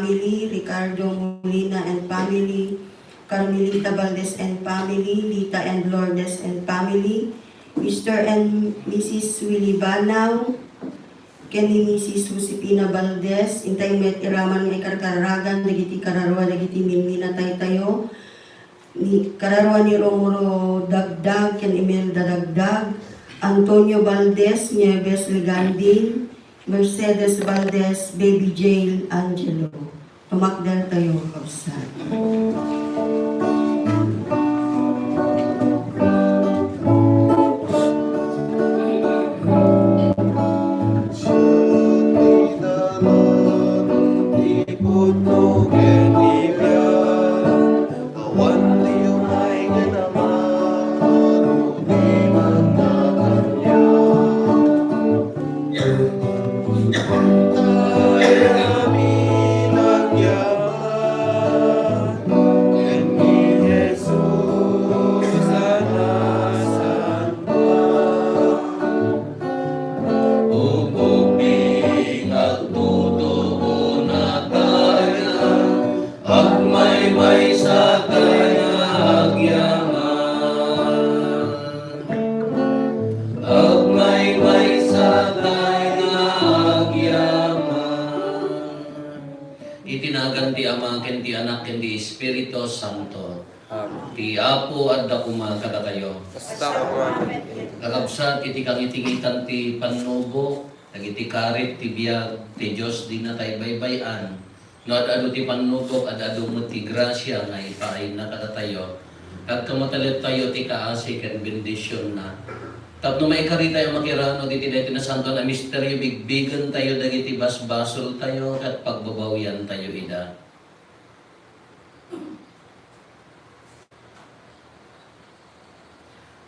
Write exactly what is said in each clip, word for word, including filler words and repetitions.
family, Ricardo Molina and family, Carmelita Valdez and family, Lita and Lourdes and family, Mister and Missus Willie Banaw, ken ni Missus Josefina Valdez, intay met iraman nga ikarkaragan dagiti kararua dagiti minminataytayo, ni, kararua ni Romero Dagdag ken Imelda Dagdag, Antonio Valdez, Nieves Ligandin, Mercedes Valdez, Baby Jail Angelo. Tumakder tayo, kabsat. Agmaymaysa tayo agyaman. Agmaymaysa tayo agyaman. Iti nagan ti Ama, ken ti Anak, ken ti Espiritu Santo. Amen. Ti Apo adda koma kadakayo. Kasta koma. Kakabsat, iti kangitingitan ti pannubok, dagiti karit ti biag ti Dios, dinatay baybay-an. No ad-adu ti pannubok, ad-adu met ti grasia nga ipaayna kadatayo. Agkamataleptayo ti kaasi ken bendisionna. Tapno maikaritayo a makirano dagiti daytoy nasantoan a misterio, bigbigentayo dagiti basbasoltayo ket pagbabawiantayo ida.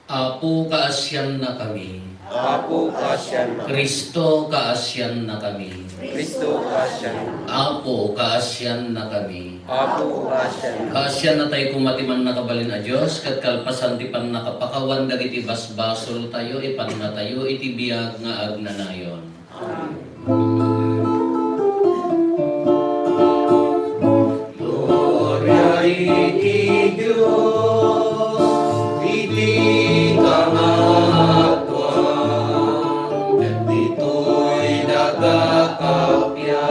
Apo, kaasiannakami. Apo, kaasiannakami. Cristo, kaasiannakami. Cristo, kaasiannakami. Apo, kaasiannakami. Apo, kaasiannakami. Kaasiannatayo koma ti Mannakabalin a Dios, ket kalpasan ti pannakapakawan dagiti basbasoltayo, ipannatayo iti biag nga agnanayon. Gloria iti Dios iti kangatoan, ket ditoy daga kappia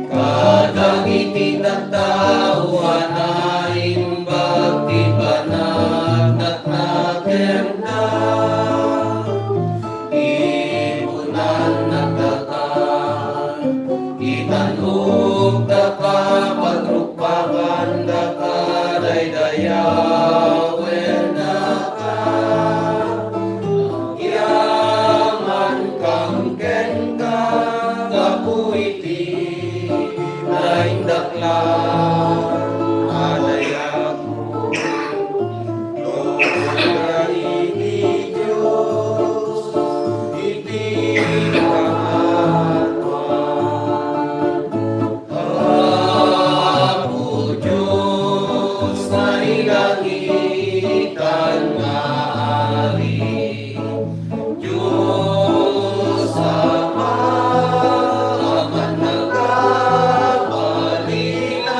kadagiti tattao a naimbag ti panagnak- nakemda. Ipunannakdaka, itan-okdaka, pagrukbakandaka, daydayawennaka. Agyaman kam kenka, gapu iti naindaklan a dayagmo. Gloria iti Dios iti kangatoan. Apo Dios, nailangitan nga Ari, Dios Ama a mannakabalin a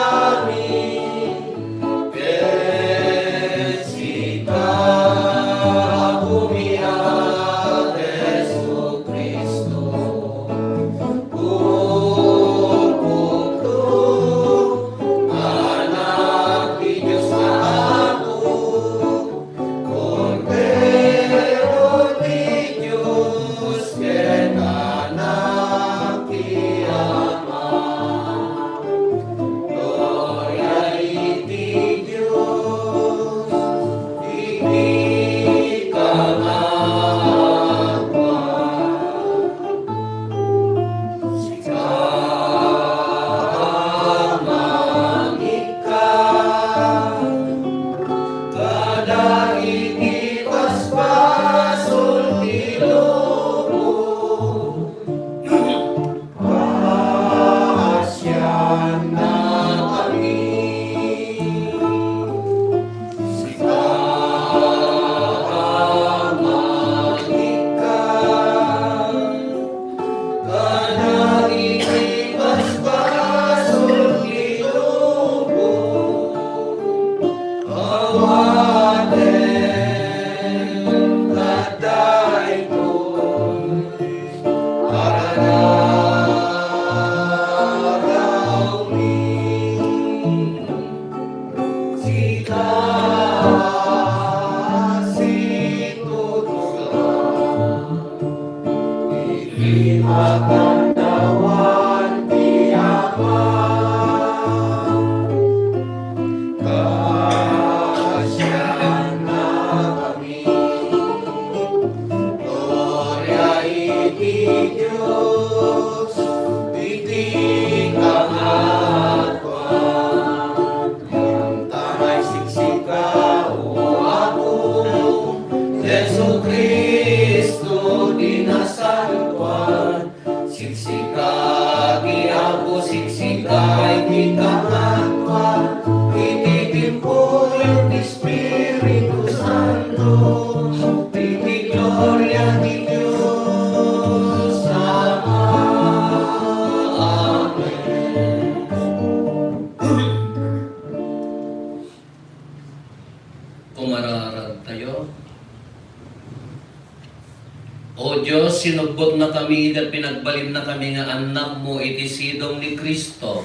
Dios, sinubbotnakami ket pinagbalinnakami nga annakmo iti sidong ni Cristo.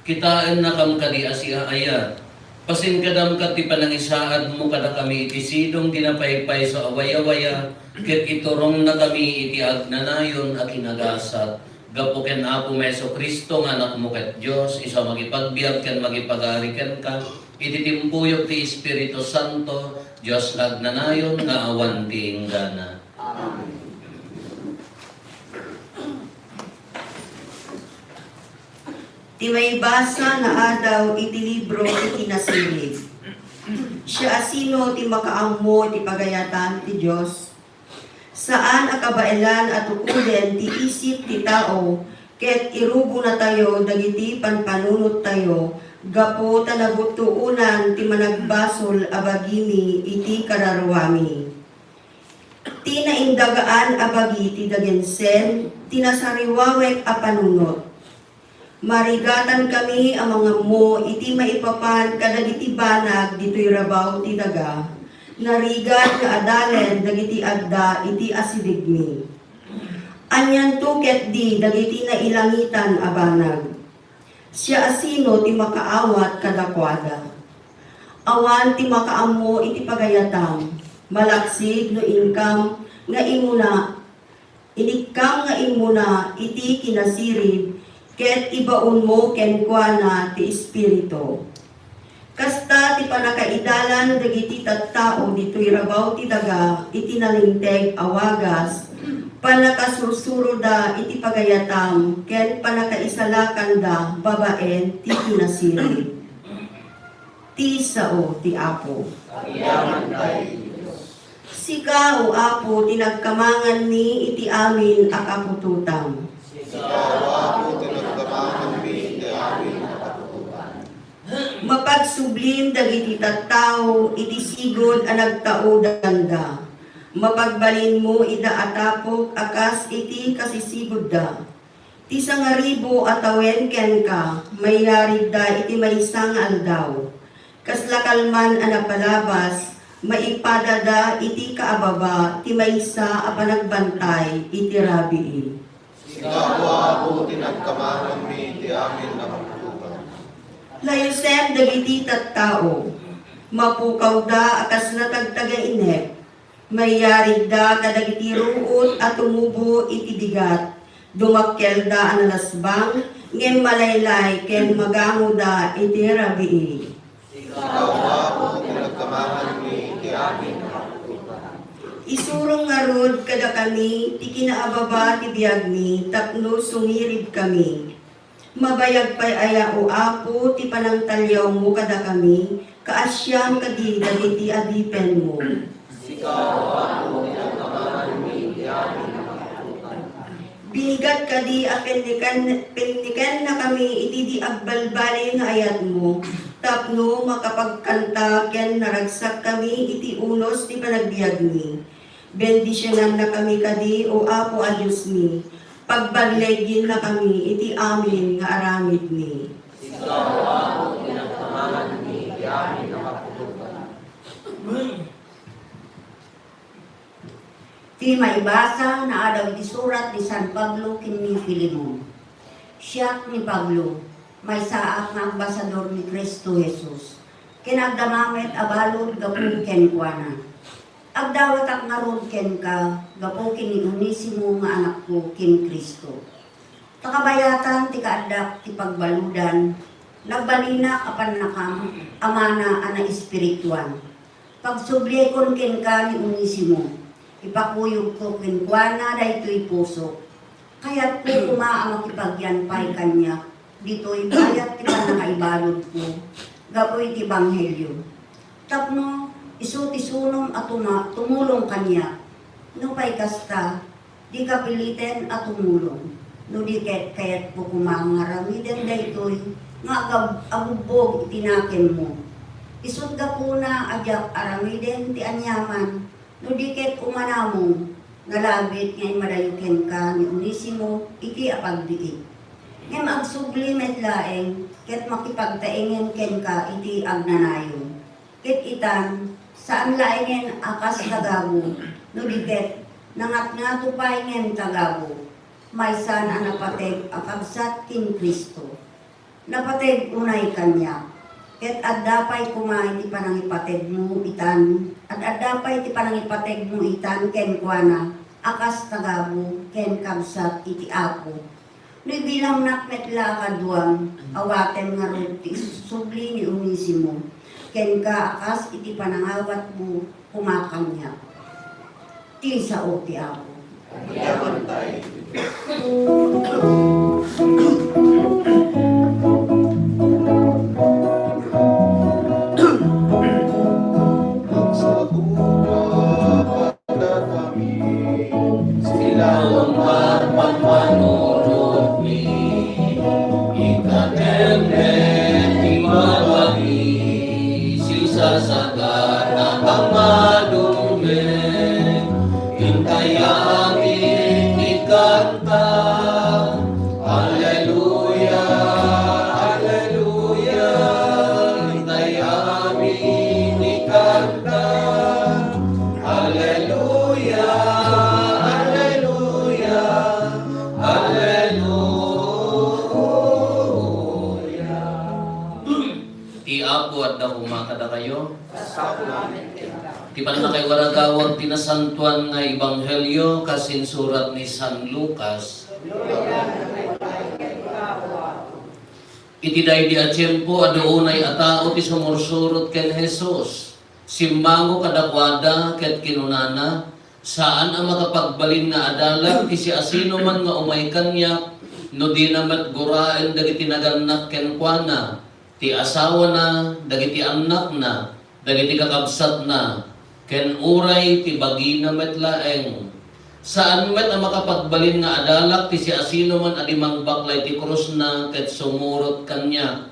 Kitaennakam kadi a siaayat. Pasinkadam ket ti panangisaadmo kadakami iti sidong ti napaypayso a wayawaya, ket iturongnakami iti agnanayon a kinagasat. Gapu ken Apomi Jesu-Cristo nga Anakmo ket Dios, isu a makipagbiag ken makipagari kenka, iti timpuyog ti Espiritu Santo, Dios nga agnanayon nga awan ti inggana. Ti maibasa nga adaw iti libro ti Kinasirib. Siasino ti makaammo ti pagayatan ti Dios? Saan a kabaelan a tukoden ti isip ti tao, ket irubonatayo dagiti panpanunottayo gapu ta nabuttuonan ti managbasol a bagimi iti kararuami. Ti naindagaan a bagi ti dagensen ti nasariwawek a panunot. Marigatankami a mangammo iti maipapan kadagiti banag ditoy rabaw ti daga, narigat nga adalen dagiti adda iti asidegmi. Anianto ketdi dagiti nailangitan a banag? Siasino ti makaawat kadakuada? Awan ti makaammo iti pagayatam, malaksid no inkam nga imuna, inikkam nga immuna iti kinasirib ket ibaonmo kenkuana ti Espiritu. Kasta ti pannakaidalan dagiti tattao ditoy rabaw ti daga iti nalinteg a wagas, pannakasursuroda iti pagayatam ken pannakaisalakanda babaen ti kinasirib. Ti sao ti Apo. Agyamankami, Dios. Sika, O Apo, ti nagkamanganmi iti amin a kaputotam. Sika, O Apo, ti nagkamanganmi iti amin a kaputotam. Mapagsublim dagiti tattao iti sigud a nagtaudanda. Mapagbalinmo ida a tapok a kas iti kasisigudda. Ti sangaribu a tawen kenka, maiyarigda iti maysa nga aldaw. Kasla kalman a napalabas, maipadada iti kaababa ti maysa a panagbantay iti rabii. Sika, O Apo, ti nagkamanganmi iti amin a kaputotan. Layusem dagiti tattao. Mapukawda a kasla tagtagainep. Maiyarigda kadagiti ruot a tumubo iti bigat. Dumakkelda a nalasbang, ngem malaylay ken magangoda iti rabii. Sika, O Apo, ti nagkamanganmi iti amin a kaputotan. Isurong ngarud kadakami ti kinaababa ti biagmi tapno sumiribkami. Mabayag pay aya, O Apo, ti panangtalyawmo kadakami, kaasian kadi dagiti adipenmo? Sika, O Apo, ti nagkamanganmi iti amin a kaputotan. Binigat kadi a penniken-, pennikennakami iti di agbalbaliw nga ayatmo, tapno makapagkanta ken naragsakkami iti unos ti panagbiagmi. Bendisionannakami kadi, O Apo a Diosmi, pagballeginnakami iti amin nga aramidmi. Sika, O Apo, ti nagkamanganmi iti amin a kaputotan. Ti maibasa nga adaw iti surat ni San Pablo ken ni Filemon. Siak ni Pablo, maysaak nga ambasador ni Cristo Jesus, ken agdama met a balud gapu kenkuana. Agdawatak ngarud kenka gapu ken ni Onesimo nga anakko ken Cristo. Ta kabayatan ti kaaddak ti pagbaludan, nagbalinak a pannakam a mana a naespirituan. Pagsubliaykon kenka ni Onesimo, ipakuyogko kenkuana daytoy pusok. Kayatko koma a makipagyan pay kaniak ditoy bayat ti pannakaibaludko gapu iti ebanghelio. Tapno isu ti sunom a tuma-, tumulong kaniak. Nupay kasta, dika piliten a tumulong. No di ket kayatko koma nga aramiden daytoy nga agab-, agubbog iti nakemmo. Isut' gapuna a diak aramiden ti aniaman. No di ket umanamong, nalabit nga immadayo kenka ni Onesimo iti apagbiit. Ngem agsubli met laeng ket makipagtaengen kenka iti agnanayon. Ket itan, saan laengen a kas nagabu, no di ket Nangatngato pay ngem tagabu, maysan a napateg a kabsat ken Cristo. Napateg unay kaniak, ket adda pay koma iti panangipategmo itan, ad-adda pay iti panangipategmo itan kenkuana a kas tagabu ken kabsat iti Apo. No ibilangnak met la a kaduam, awatem ngarud ti subli ni Onesimo kenka a kas iti panangawatmo koma kaniak. Ti sao ti Apo. Sila man pagpanunotmi, ikanem met ti babani, sisasagana a madumeng, intay amin ti kanta. Alleluia, alleluia, intay amin ti kanta. Alleluia, alleluia, alleluia. Ti Apo adda koma kadakayo. Ti pannakaiwaragawag ti nasantoan nga ebanghelio kas insurat ni San Lucas. Iti daydi a tiempo, adu unay a tao ti sumursurot ken Jesus. Simmango kadakuada ket kinunana, "Saan a makapagbalin nga adalak ti siasinoman nga umay kaniak, no dina met guraen dagiti nagannak kenkuana, ti asawana, dagiti annakna, dagiti kakabsatna, ken uray ti bagina met laeng. Saan met a makapagbalin nga adalak ti siasinoman a di mangbaklay ti krusna ket sumurot kaniak.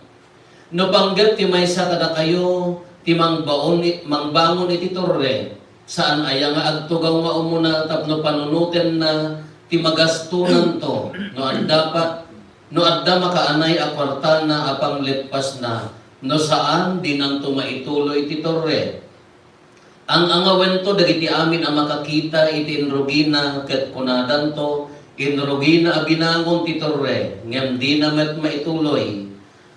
No panggep ti maysa kadakayo ti mangbaon, mangbangon iti torre, saan aya nga agtugaw nga umuna tapno panunotenna ti magastonanto, no adda pa, no adda makaanay a kuartana a pangleppasna, no saan, dinanto maituloy ti torre. Ang-angawento dagiti amin a makakita iti inrugina, ket kunadanto, 'Inrugina a binangon ti torre, ngem dina met maituloy.'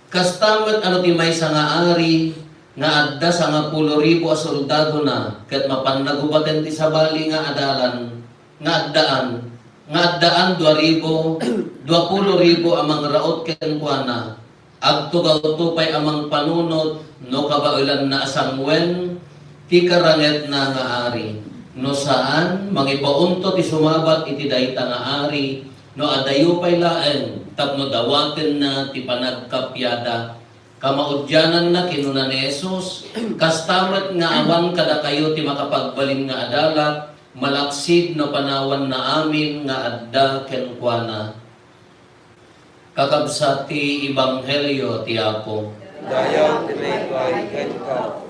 Kasta met a no ti maysa nga ari nga adda sangapulo ribu a soldadona ket mapanna gubaten ti sabali nga adalan, nga addaan, nga addaan dua ribu, duapulo ribu a mangraut kenkuana, agtugawto pay a mangpanunot no kabaelanna a sanguen ti karangetna nga ari. No saan, mangipaunto ti sumabat iti dayta nga ari, no adayo pay laeng tapno dawatenna ti panagkappia. Kamaudiananna, kinuna ni Jesus, "Kasta met nga awan kadakayo ti makapagbalin nga adalak, malaksid no panawanna amin nga adda kenkuana." Kakabsat ti Ebanghelio ti Apo. Dayag ti maikay kenka.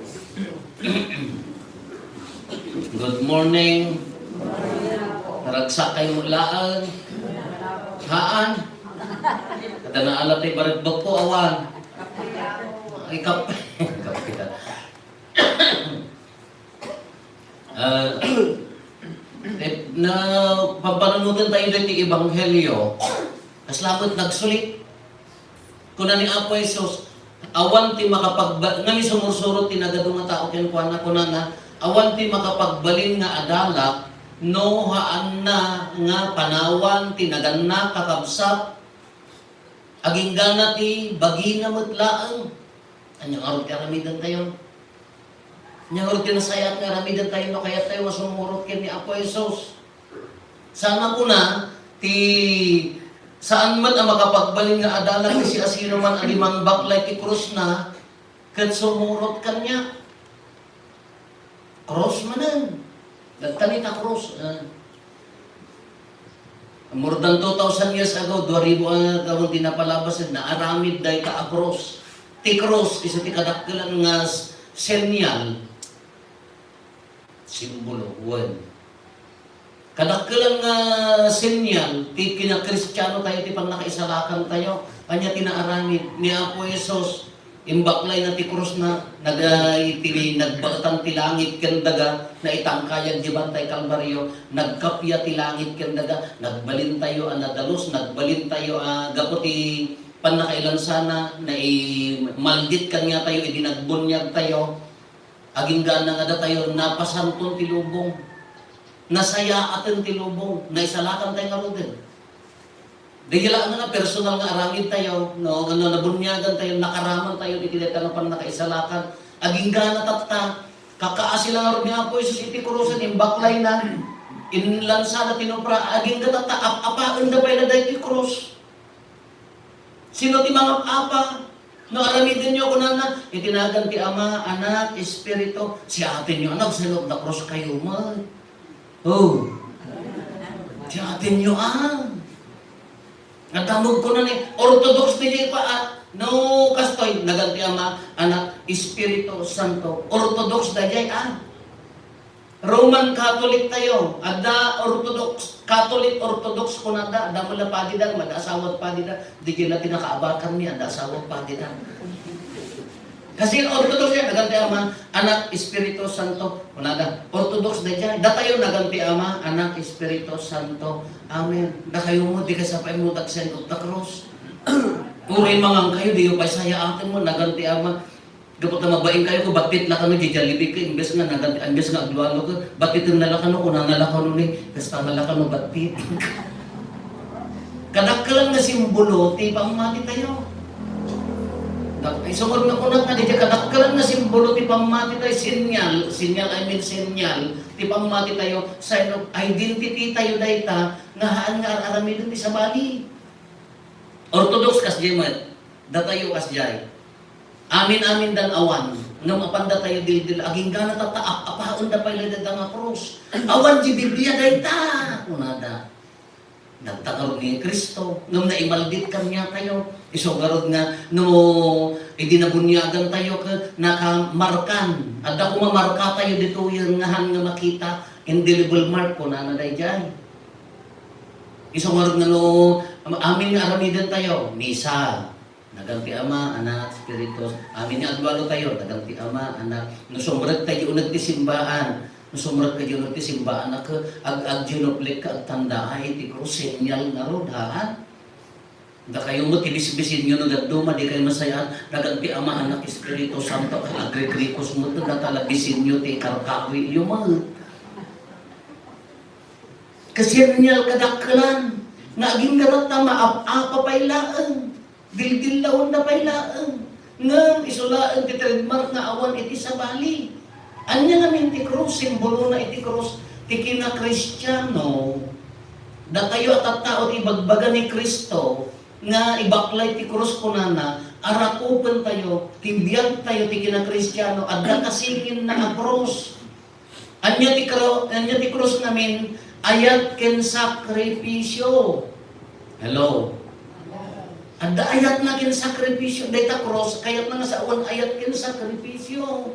Good morning. Naragsak kayo laeng. Haan. Kada naala tayo baregbag ko, awan. Ay, kap-, kapitan. Ah, eh, na pampanunoten tayo diti Ebanghelio, kasla met nagsulit. Kuna ni Apo Jesus, awan ti makapagba-, nga ni sumursurot ti nagadu nga tao kenkuana, kunana, "Awan ti makapagbalin nga adalak no haanna nga panawan ti nagannak, kakabsat, agingga ti bagina met laeng." Ania ngarud ti aramiden tayo? Ania ngarud ti nasayaat nga aramiden tayo no kayat tayo nga sumurot ken ni Apo Jesus? Sana kuna ti saan met a makapagbalin nga adalak ti siasinoman a di mangbaklay ti krusna ket sumurot kaniak. Krus manen. Nagtanit a krus. Ah. More than two thousand years ago, dua ribu a taon ti napalabas, naaramid dayta a krus. Ti krus, isu ti kadakkelan nga s-, senyal. Simbolo, wen. Kadakkelan nga senyal, ti kinakristiano tayo, ti pannakaisalakan tayo. Ania ti naaramid ni Apo Jesus? Imbaklayna ti krusna, naga-, iti nagbaetan ti langit ken daga, naitangkayag di Bantay Kalbario, nagkappia ti langit ken daga, nagbalintayo a nadalus, nagbalintayo a gapu ti pannakailansana, naimaldit kaniatayo idi nagbuniagtayo. Agingga nga datayo napasanton ti lubong, nasayaaten ti lubong, naisalakantayo ngaruden. Daydi la nga personal nga aramidtayo, no, no nabuniagantayo, nakaramantayo iti dayta nga pannakaisalakan. Agingga tatta, kakaasi la ngarud ni Apo Jesus iti krusen, imbaklayna, inlansada, tinupra, agingga tatta, ap-apaenda pay la daytoy krus. Sino ti mangap-apa? No aramidenyo, kunana, iti nagan ti Ama, Anak, Espiritu, siatenyo, anak, sino da krus kayo met? Oh. Siatenyo, ah. Nagdamag ko na ni Orthodox di pa, ah. No, kastoy, nagan ti Ama, Anak, Espiritu Santo. Orthodox daydiay, ah. Roman Catholic tayo, adda Orthodox, Catholic Orthodox kunada, adda met la padida, adda asawat padida, di kila ti nakaabakan mi, adda asawat padida. Kasi Orthodox yan, nagan ti Ama, Anak, Espiritu Santo, kunada, Orthodox da dyan. Datayo, nagan ti Ama, Anak, Espiritu Santo. Amen. Dakayo mo, di ka sa paimutag sa ingot ta krus. Uray mangan kayo, di yung paisaya atin mo, nagan ti Ama. Gapu ta mabain kayo ko, battit la kano, di Jollibee ka, imbes nga nagan-, imbes nga aglualo ka, battiten na la kano, kunana la kano ni, kasta na la kano, battit. Kadakkelan nga simbolo ti pammati tayo. Dak-, isungod nga kunak nga, di kadakkelan nga simbolo ti pammati tayo, sinyal, sinyal, I mean, sinyal, ti pammati tayo, sign of identity tayo dayta, nga haan nga ar-aramiden ti sabali. Orthodox kasdiay met, datayo kasdiay. Amin-amin dan awan, ngem apan datayo dildil, agingga tatta, ap-apaenda pay la dayta nga krus. Awan di Biblia dayta, kunada. Nagtakarog ni Cristo, ngem naimaldit kaniatayo. Isu ngarud nga, no, idi nabuniagantayo ket nakamarkan. Adda koma markatayo ditoyen nga han nga makita, indelible mark, kunana daydiay. Isu ngarud nga no, am-, amin nga aramidentayo, misa. Nagan ti Ama, Anak, Espiritu, amin nga aglualo tayo, nagan ti Ama, Anak, no sumrek tayo uneg ti simbaan, no sumrek tayo uneg ti simbaan, ak-, ag-, agginuplek ka, agtandaay ti krus, senyal ngarud, haan? Dakayo met ti bisbisinyo no dadduma, di kayo masayat, nagan ti Ama, Anak, Espiritu Santo, agrigrikos met, data la bisinyo ti karkawiyo met. Kasenyal kadakkelan, nga agingga tatta, maap-apa pay laeng. Dildillawenda pay laeng, ngem isu laeng ti trademark nga awan iti sabali. Ania ngamin ti krus? Simbolona iti krus ti kinakristiano. Datayo a tattao ti ibagbaga ni Cristo nga ibaklay ti krus, kunana, arakupentayo ti biagtayo ti kinakristiano, adda kasinginna a krus. Ania ti kru-, ania ti krus ngamin? Ayat ken sakripisyo. Hello? Adda ayatna ken sakripisyo. Dayta krus, kayatna nga sawen ayat ken sakripisyo.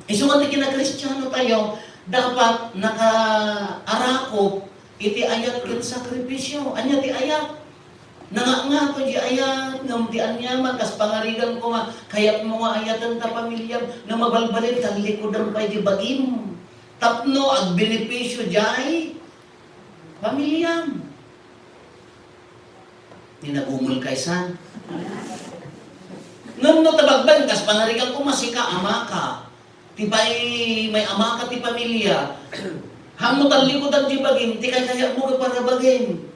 Isu nga ti kinakristiano tayo, dapat nakaarakup iti ayat ken sakripisyo. Ania ti ayat? Nangangato di ayat, ngem ti aniaman, kas pangarigan koma, kayatmo nga ayaten ta pamiliam, no mabalbalin, tallikudem pay di bagim. Tapno agbenepisio diay pamiliam. Ni nagumul kaysa. Ngem no tabagbain, kas pangarigan koma, sika, amaka. Ti pay, may amaka ti pamilia. Hammo tallikudan di bagim, ti kaykayatmo ket para bagim.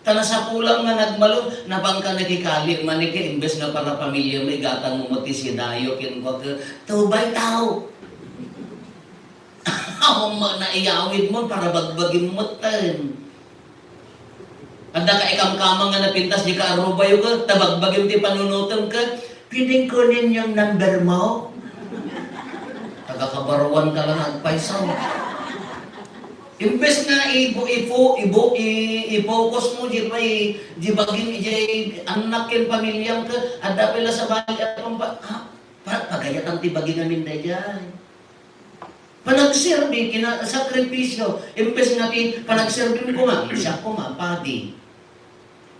Ta nasapulam nga nagmalog, napangka nakikali, manike, imbes nga para pamilya mo, igatang mo ti sidayo, ken kua ke, "Tubay tao." Awan mo, naiyawid mo, para bagbagim mo ten. Adda ka ikamkamang nga napintas, di ka arubayo ka, ta bagbagim ti panunutem ka, "Pwedeng kunin yung number mo?" Taga Kabaruan ka lang, agpaysaw. Imbes nga ibu-, ipu-, ibu-, i-, i-focus mo, di ba, i-, di bagim, di annak ken pamilyam ka, adda pay la sabali a pampa-, ah, pa-, pagayatan ti bagi ngamin daydiay. Panagserbi, kina-, sakripisyo, imbes nga ti panagserbi mo koma, siya koma, padi.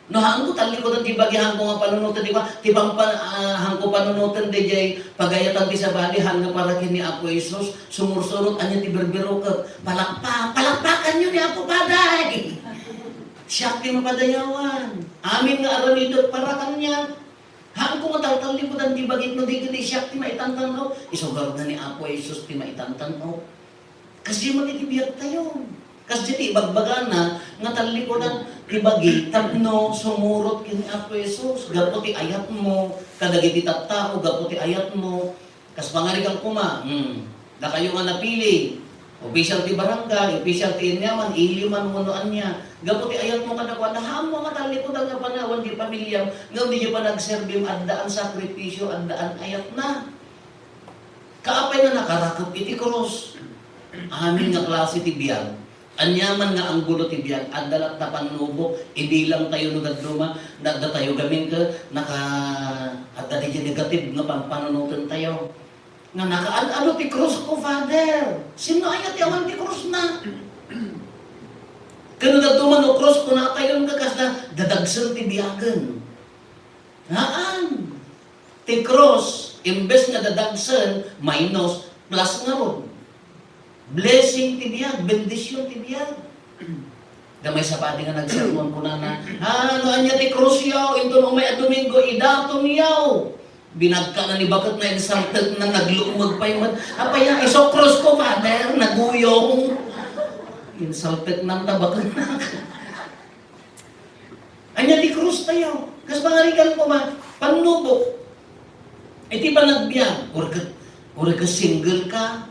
No, haanko tallikudan ti bagi, haanko nga panunoten, di ba? Ti pampa-, ah, haanko panunoten, daydiay pagayatan ti sabali, haan nga para ken ni Apo Jesus, sumursurot, ania ti birbirokek? Palakpak, palakpakanyo ni Apo Paday! Siak ti mapadayawan. Amin nga aramidek para kaniak. Haanko nga taltallikudan ti bagik no di ket siak ti maitantan-ok. Isu garud na ni Apo Jesus ti maitantan-ok. Kasdi met iti biagtayo. Kasdi ti ibagbagana nga tallikudan ti bagi tapno sumurot ken ni Apo Jesus. Gapu ti ayatmo kadagiti tattao, gapu ti ayatmo. Kas pangarigan koma, hmm, dakayo nga napili, opisyal ti barangay, opisyal ti yaman, ili man wenno ania. Gapu ti ayatmo kadakuada, haanmo nga tallikudan nga panawan ti pamiliam, ngem diay panagserbim, addaan sakripisio, addaan ayatna. Kaapay nga nakarakep iti krus? Amin nga klase ti biag. Aniaman nga anggulo ti biag, adda latta pannubok, ibilangtayo no dadduma, na addatayo gamin ket naka-, adda diay negative nga pampanunotentayo. Nga nakaad-ado ti krusko, Father. Sinno aya ti awan ti krusna? Ken no dadduma no krus, kunatayon nga kasla dadagsen ti biagen. Haan. Ti krus, imbes nga dadagsen, minus, plus ngarud. Blessing ti biag, bendision ti biag. Da maysa padi nga nagsermon, kunana, "Ah, no ania ti krusyo, inton umay a Domingo, idatonyo." Binagkana ni baketna, insulted na, naglumeg pay met. "Apay a, isu krusko, Father, naguyong." Insulted na ta baketna. Ania ti krustayo? Kas pangarigan koma, pannubok. Iti panagbiag, uray ket, uray ket single ka.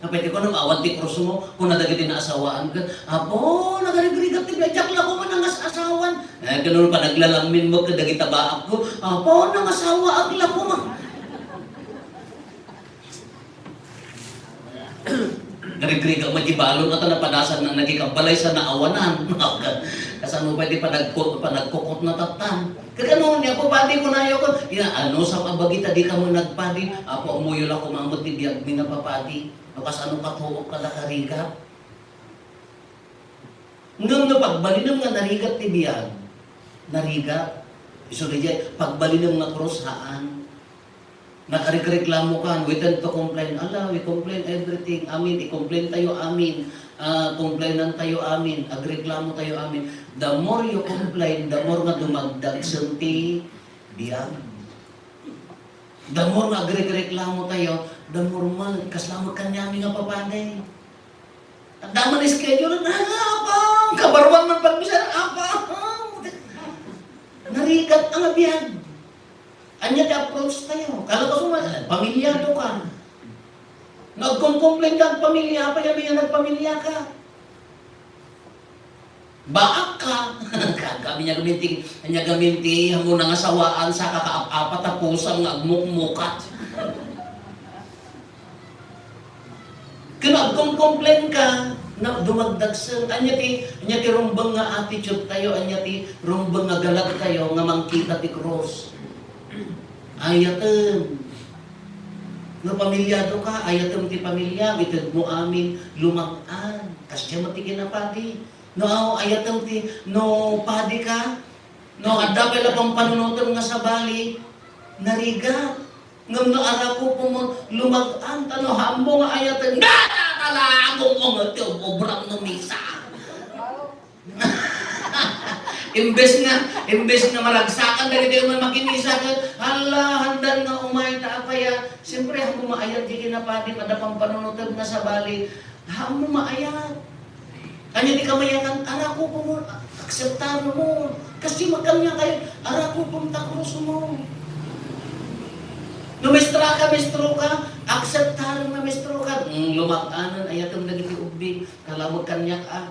Apay ti kunam, awan ti krusmo, kuna dagiti naasawaanka, "Apo, nagarigrigat ti biag, diak la koma nangas-asawan." Eh, ken no panaglalamminmo ket dagiti baakko, "Apo, nangasawaak la koma." Narigrigat met ti balon, ata napadasan na nagikabbalay sa naawanan. Kasano pay ti panagko-, panagkukot na tattan? Kagano ni Apo Padi, kunayo ko, ina, ano sa mabagita di ka mo nagpadi? Apo, amuyo la kumamot ti biag mi nga papadi. No kasano katuok kada karigat? Ngem no pagbalinem nga narigat ti biag, narigat. Isu daydiay, pagbalinem nga krus, haan. Nakarikreklamo ka, we tend to complain. Ala, we complain everything. Amin, i-complain tayo, amin. Ah, complain tayo, amin. Agreklamo tayo, amin. The more you complain, the more nga dumagdag ti biag. The more nga agreklamo tayo, the more man, kasla met kaniami nga papadi. Adda man schedule, "Ah, apang, kabaruan man pagbisan, apang." Narigat ang biag. Ania ti approach tayo? Kala ko suma, eh, pamilyado ka. Nagkomkomplain ka, pamilya, apay a nagpamilya ka? Baak ka. Kami niya gaminti, niya gaminti, amo nangasawaan sa kakaap-apat a pusam nga agmukmukat. Ken agkomkomplain ka, na dumagdagsen. Ania ti, ania ti rumbeng nga attitude tayo, ania ti rumbeng nga galag tayo nga mangkita ti krus. Ayatem. No pamilyado ka, ayatem ti pamilya, itedmo amin, lumag-an. Kasdiay met ti kinapadi. No, ayatem ti, no padi ka, no adda pay la pampanunotem nga sabali, narigat. Ngem no arakupom, lumag-an ta no haanmo nga ayaten, "Dada ka la! Agum-unget ti ob-obram no misa." Imbes nga, imbes nga maragsakan dagiti umay makimisa ket, "Hala, handan nga umay ta apay a." Siyempre, haanmo maayat ti kinapadim, adda pampanunotem nga sabali. Haanmo maayat. Ania ti kamayakan? Arakupom, akseptarmo. Kasdi met kaniak, arakupom ta krusmo. No mestra ka, mestro ka, akseptarem nga mestro ka. Mm, lumag-anen, ayatem dagiti ubbing. Kala met kaniak, a.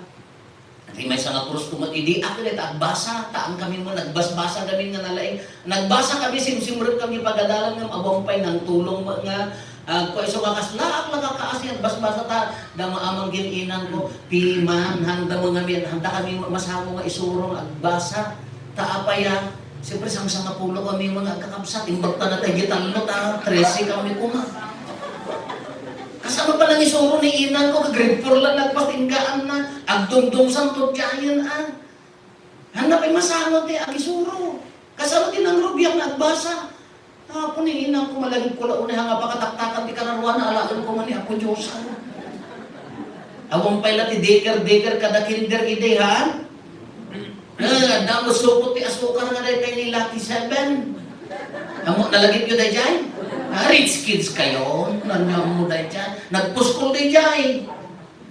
Ti maysa nga krus ko met idi, a, ket agbasa, taan kami met, nagbasbasa kami nga nalaing. Nagbasa kami, simsimrek kami pagadalan, ngem awan pay nangtulong met nga, ah, kua isu nga kaslaak la kakaasi, nagbasbasa ta, dama amang gin-inan ko, piman, handa mo ngamin, handa kami masamo nga isuro nga agbasa. Ta apay a, siyempre, sangsangapulo kami nga agkakabsat, imbag ta natay gitallo ta, trese kami koma. Kasano pa nang isuro ni inang ko, ka grade four lang nagpastinggaan na, agdungdung santo tiayen, a. Hanna pay masango ti agisuro. Kasano ti nangrugiak nga agbasa? Apo ni inako, malagip ko la unay nga pakataktakan ti kararuana, alaen ko man ni Apo Dios. Awan pay la ti deker-deker kada kinder idi, ha? Eh, adda met supot ti asukar nga daytay ni Lucky Seven. Ammo, nalagipyo dayjay? Ah, rich kids kayo. Nanyammo dayjay. Nagpuskol dayjay.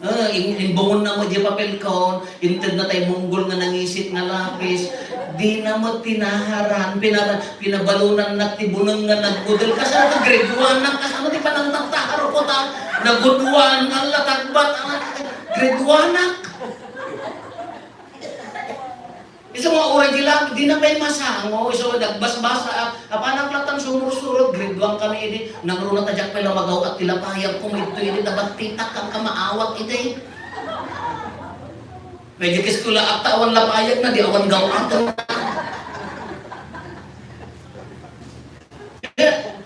Eh, in-, imbungon na mo di papel kon, inted na tay munggol nga nangisit nga lapis. Di na mo tinaharan, pinara-, pinabalunan na ti buneng nga nagmudel. Kasano ti grade one na, kasano ti panangtagtahar ko ta? Nagudwan, ala, tagbat, ala, grade one na. Isu nga oray di lang, di na pay masango, isu nga nagbasbasa, a-, apanak lattan sumursurot, grade one kami idi, nangruna ta diak pay la magaw-at ti lapayag ko, mayto idi, nabattitak, kan kamaawat idi. Medyo kiskula at awan lapayag na, di awan gaw-at.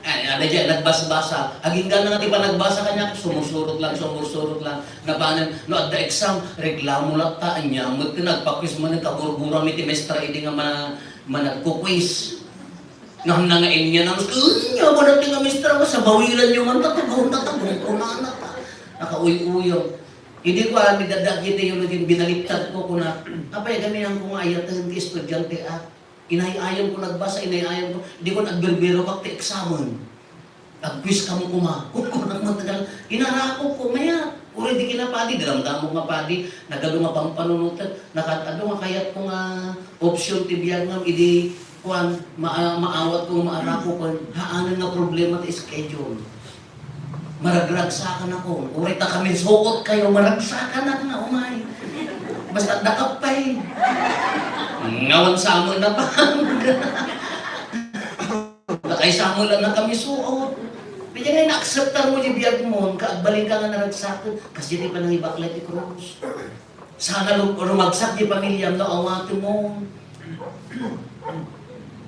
Ay, ano dyan, nagbasbasa. Agingga na nga ti panagbasa kanya, sumursurot lang, sumursurot lang. Napanan, no adda exam, reklamo latta, anya, met ti nagpa-quiz man, kaburgura mi ti mestra idi nga ma-, managkukwis. Ngam na nga inya na, anya, wala ti nga mestra, masabawilan nyo man, tatagong, tatagong, kunana ta. Nakauy-uyong. Idi ko, ah, midadagit yung naging binaliktad ko, kuna, apay, gamihan ko nga ayaten ti estudyante, ah. Inay-ayam ko nagbasa, inay-ayam ko. Di ko nagbirbiro ka ti eksamen. Nag-quiz kamo kuma. Kukunak mo tagal. Inarako ko, maya. Uri di kinapadi, daramdamo nga padi. Nagado nga pampanunutan. Nakatado nga kayat ko nga option ti biag nga, idi, kuan, ma-, maawat ko nga maarako ko. Haanan nga problema ti schedule. Maragragsakan ako. Uray ta kami suot kayo, maragsakan ako nga umay. Basta dakap pay. Ngawan samo na pa. Nakay samo lang na kami suot. Pwede nga na-acceptar mo di biag mo, ka agbalin ka nga naragsakan. Kasi di pa nangibaklay ti krus. Sana lu-, rumagsak ti pamilyam no awaten mo.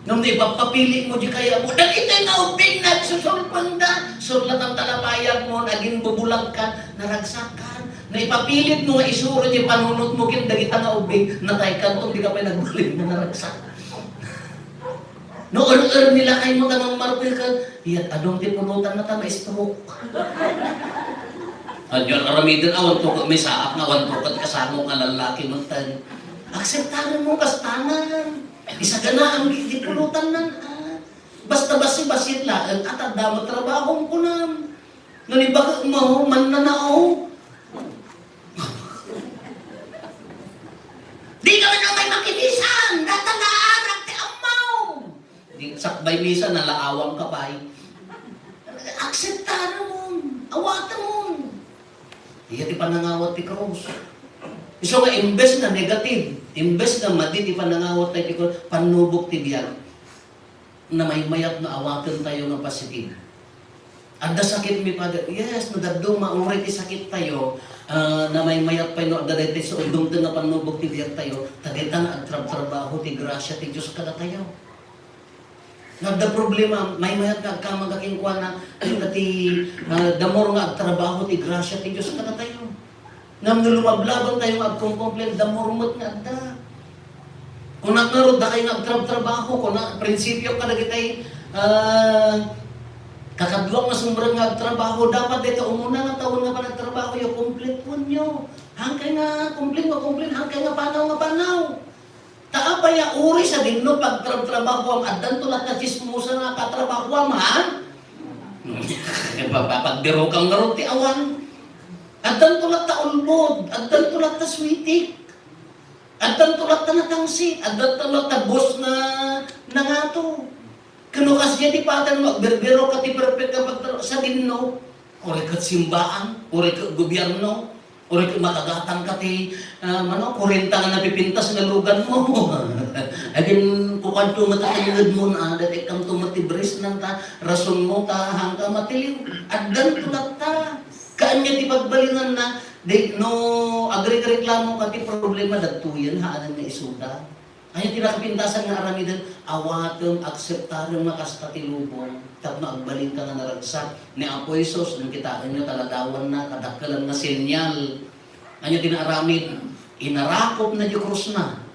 Ngem no ipapapili mo di kaya mo, dagitoy nga ubbing nagsusulpengda, surlatan ta lapayag mo, naging bubulag ka, naragsak ka. No ipapilit mo nga isuro di panunot mo ken dagita nga ubbing, natay ka, di ka pay nagbalin nga naragsak. No, er-er nila kay mo tanang marpil ka, iyat adong ti pulutan na ta ma-stroke. Adyan aramiden, awan to ket may saak nga awan to ket kasano nga lalaki met tan. Akseptaren mo kastanan. Isaganaam di, di pulutan nan, ah. Basta basi-basit laeng, at adda met trabahom kunam. No, ni bakit mo, mannanao. Di ka man umay makinisan, data naarak ti ammaw. Di, sakbay misa, nalaawang ka pay. Akseptaramon, awatamon. Iya ti panangawat ti krus. Isu nga imbes na negative, imbes na madi ti panangawat tayo ti krus, pannubok ti biag. Namaymayat nga awaten tayo nga positive. Adda sakit mi, Father. Yes, no dadduma, uray ti sakit tayo, ah, namaymayat pay no adda daytoy sa udumten nga pannubok ti biag tayo, ta dayta nga agtrabtrabaho ti grasia ti Dios kadatayo. No adda problema, maymayat nga agkamangka kenkuana, dayta ti, ah, the more nga agtrabaho ti grasia ti Dios kadatayo. Ngem no lumablaban tayo nga agkomkomplain, the more met nga adda. Kunak ngarud, dakay nga agtrabtrabaho, kuna, prinsipio kadagitay, ah, kakaduak nga sumrek nga agtrabaho, dapat dayta umuna nga tawen nga panagtrabahoyo, kompletuenyo. Hankay nga complain nga complain, hankay nga panaw nga panaw. Ta apay a uri sadinno pagtrabtrabahoam, addanto latta chismosa nga katrabahoam, ha? Papagbirokan ngarud ti awan. Addanto latta ulbod, addanto latta switik. Addanto latta natangsit, addanto latta boss nga nangato. Kano kasdiay ti patay mo, agbirbiro ka ti perfect nga pagtra-, sadinno. Uray ket simbaan, uray ket gobierno, uray ket makagatang ka ti, ah, mano, kurenta nga napipintas nga lugan mo. Agin kukuadto met ti tengnged mo, ah, dati kamto met ti bris nan ta, rason mo ta, hangka matiliw. Addan to latta. Kaanya ti pagbalinanna, di, no, agrereklamo ka ti problema, dagtoyen, haanan nga isuda. Ania ti nakapintasan nga aramiden? Awatem, akseptarem nga kasta ti lubong tapno agbalinka nga naragsak. Ni Apo Jesus, no kitaenyo, taladawanna, kadakkelan nga senial. Ania ti naaramid? Inarakopna diay krusna.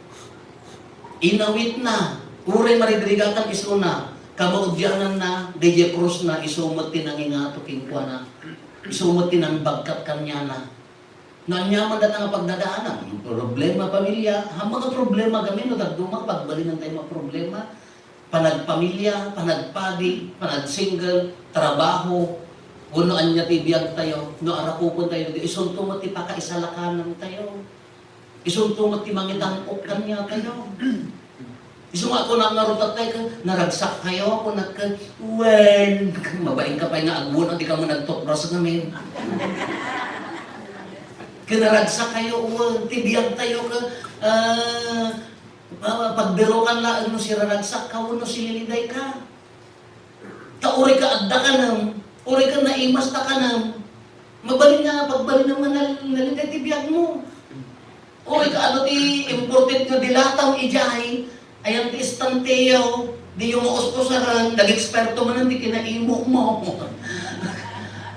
Inawitna, uray maridrigatan isuna, kamaudiananna, daydiay krusna, isu met ti nangingato kenkuana, isu met ti nangibagkat kaniana. No aniaman dayta nga pagdadaanan, problema pamilya, ha mga problema kami, no dadduma, pagbalinantayo nga problema, panagpamilya, panagpadi, panagsingle, trabaho, wenno ania ti biagtayo, no arakupentayo, isunto met ti pakaisalakanantayo. Isunto met ti mangitan-ok kaniatayo. Isu nga kunana ngarud tattay ket, "Naragsakkayo?" Kunak ket, "Wen." Mabainka pay nga agwan, a dika man nagtutbras ngamin. Ket naragsakkayo, wen. Ti biagtayo ket, ah, ah, pagbirokan laeng no siraragsakka wenno sililidayka. Ta uray ka adda kanem, uray ka naimasta kanem, mabalin nga pagbalinem nga nal-, nalinteg ti biagmo. Uray ka adu ti important nga dilatam idiay, ayan ti estanteyo, diyo mauspusaran, nag-eksperto manen ti kinaimomo.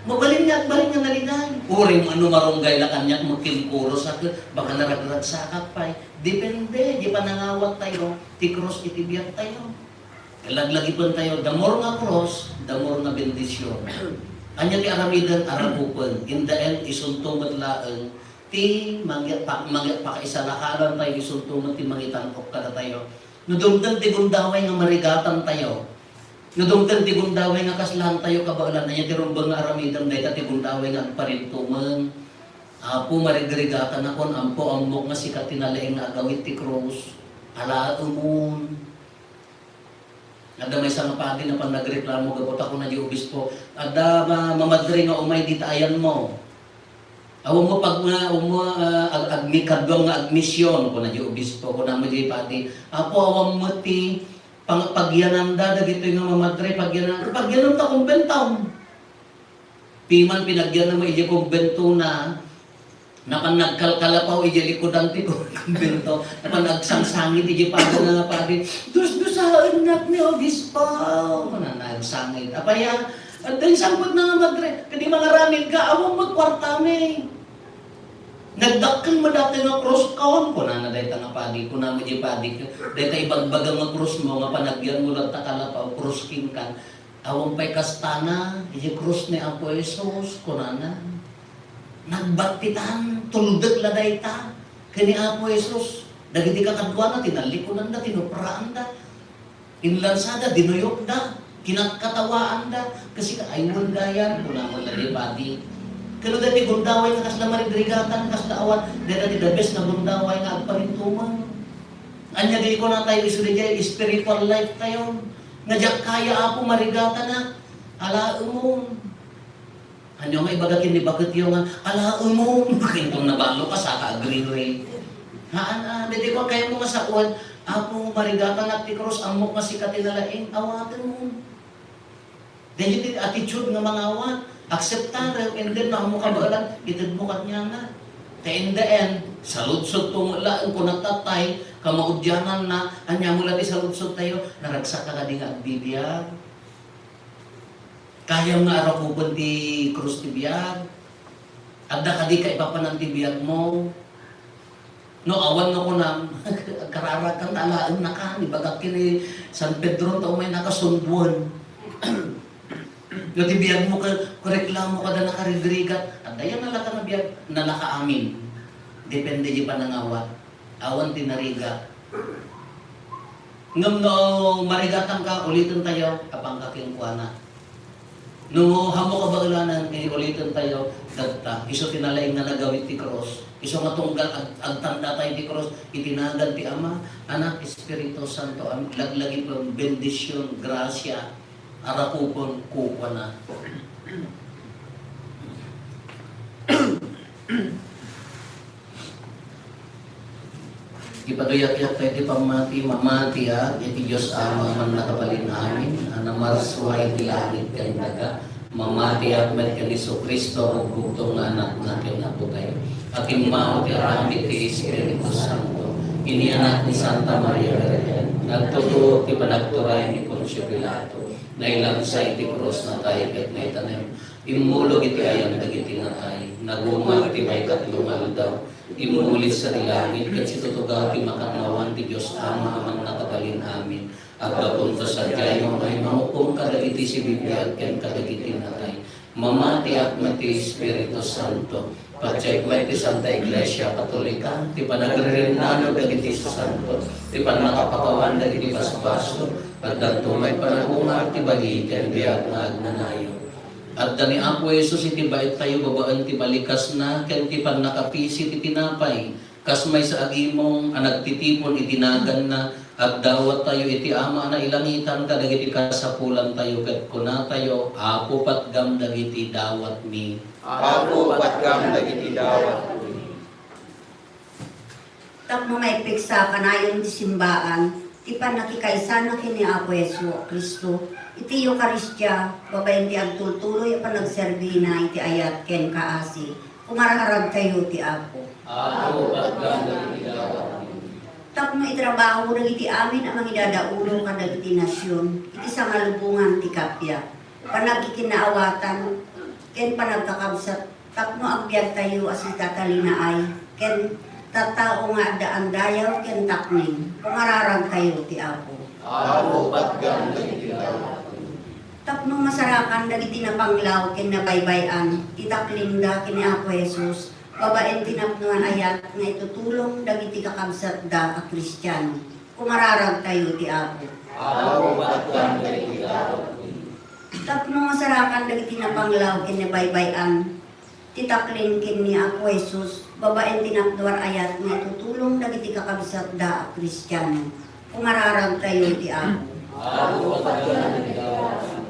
Mabalin nga, agbalin nga nalinteg. Uray mo, no marunggay la kaniak, magkinkuros ak, baka naragragsakak pay. Depende, di panangawattayo, ti krus iti biagtayo. Laglagipentayo, the more nga cross, the more nga bendision. Ania ti aramiden? Arakupen. In the end, isunto met laeng ti mangi-, pa-, mangi-, pakaisalakanantayo, isunto met ti mangitan-ok kadatayo. No dumteng ti gundaway nga marigatantayo, no dumteng ti gundaway nga kaslaantayo kabaelan, ania ti rumbeng nga aramidem? Dayta ti gundaway nga agparintumeng. Apo, marigrigatanakon, ampo, ammok nga sika ti nalaing nga agawid ti krus. Alaemon. Adda maysa nga padi napan nagreklamo gapu ta kuna di obispo, "Adda ma-, mamadre nga umay dita ayanmo. Awan mo pag-, nga, awan mo, ah, ag-, agmi-, kaduam nga agmision," kuna di obispo, kuna mo di padi, "Apo, awan mo ti pang-, pagyananda dagitoy nga mamadre, pagyanan-, pagyananta kumbentom." Piman pinagyanna met idiay kumbentona, napan nagkalkalapaw idiay likudan ti kumbento, napan agsangsangit idiay pada nga padi, "Dusdusaennak ni Obispo," kunana, agsangit. "Apay a, adda insangpetna nga madre, kadi mangaramidka, awan met kuartami. Nagdakkel met datoy nga kruskon," kunana dayta nga padi, kuna met idiay padi, "Dayta ibagbagam nga krusmo nga panagyanmo latta kalapaw, krus kenka." "Awan pay kastana, idiay krus ni Apo Jesus," kunana. Nagbattitan, tuldek la dayta ken ni Apo Jesus. Dagiti kakaduana, tinallikudanda, tinupraanda, inlansada, dinuyokda, kinatkatawaanda. "Kasika, ay, wen gayam," kuna met la di padi. Ket no daytoy gundaway nga kasla marigrigatanna, kasla awan, dayta ti the best nga gundaway nga agparintumeng. Ania di kunatayo isu daydiay spiritual life tayo? Nga diak kaya, Apo, marigatanak. Alaemon. Ania nga ibaga ken ni baketyo nga, "Alaemon." Inton naballo ka, saka agree. Haan, ah, daydiay kayatmo nga saoen, "Apo, marigatanak ti krus, ammok nga sika ti nalaing." Awatenmon. Daytoy ti attitude nga mangawat, akseptarem, and then, no ammo kabaelan, itedmo kaniana. Ta in the end, saludsodto met laeng, kuna tattay, kamaudiananna, ania mo la ti saludsodtayo, naragsakka kadi nga agbibiag? Kayam nga arakupen ti krus ti biag? Adda kadi kaipapanan ti biagmo? No awan no kunam, kararakan ta alaennaka, ibagak ken ni San Pedro ta umaynaka sunduen. No ti biagmo ka, kureklamo kada nakarigrigat, adda yan nalaka nga biag, nalaka amin. Depende di panangawat. Awan ti narigat. Ngem no marigatanka, uliten tayo, apanka kenkuana. No, hammo kabaelanan, eh, uliten tayo, dagta. Isu ti nalaing nga nagawid ti krus. Isu nga tunggal ag-, agtanda tayo ti krus, iti nagan ti Ama, Anak, Espiritu Santo, am-, laglagipem, bendision, grasia, arakupen, kukuana. Ipaduyakyak tayo ti pammati, mamatiak iti Dios Ama a mannakabalin amin, a namarsua iti langit ken daga. Mamatiak met ken Jesu-Cristo, rugbugto nga Anakna ken Apo tayo, a timmao ti aramid ti Espiritu Santo, inianak ni Santa Maria Virgen, nagtutuok ti panagturay ni Poncio Pilato, Nailangsa iti krus, natay ket naitanem. Immulog iti ayan dagiti natay. Nagungar ti maikatlo nga aldaw. Immulit sa ti langit ket situtugaw ti makannawan ti Dios Ama a Mannakabalin Amin. Aggapunto sadiay nga mangukom kadagiti sibibiag ken kadagiti natay. Mamatiak met ti Espiritu Santo. Patiek met ti Santa Iglesia Katolika, ti panagririnanon dagiti sasanto, ti pannakapakawan dagiti basbasol, addanto met panagungar ti bagi ken biag nga agnanayon. Adda ni Apo Jesus iti baittayo babaen ti balikasna ken ti pannakapisi ti tinapay, kas maysa a gimong a nagtitipon iti naganna, agdawattayo iti Ama a nailangitan kadagiti kasapulantayo ket kunatayo, Apo, patgam dagiti dawatmi. Apo, patgam dagiti dawatmi. Tapno maipigsa kanayon ti simbaan, ti pannakikaisana ken ni Apo Jesu-Cristo, iti Eukaristia, babaen ti agtultuloy a panagserbina iti ayat ken kaasi, kumararagtayo ti Apo. Apo, patgam dagiti dawatmi. Tapno itrabaho dagiti amin a mangidadaulo kadagiti nasion, iti sangalubongan ti kappia, panagkikinnaawatan, ken panagkakabsat, tapno agbiagtayo a sitatalinaay, ken tattao nga adda andayaw ken takneng, kumararagtayo ti Apo. Apo, patgam dagiti dawatmi. Tapno masarakan dagiti napanglaw ken nabaybay-an ti taklingda ken ni Apo Jesus, babaen ti napnoan ayat nga itutulong dagiti kakabsatda a Kristiano, kumararagtayo ti Apo. Apo, patgam dagiti dawatmi. Tapno masarakan dagiti napanglaw ken nabaybay-an ti takling ken ni Apo Jesus, babaen ti napnoan ayat nga itutulong dagiti kakabsatda a Kristiano, kumararagtayo ti Apo. Apo, patgam dagiti dawatmi.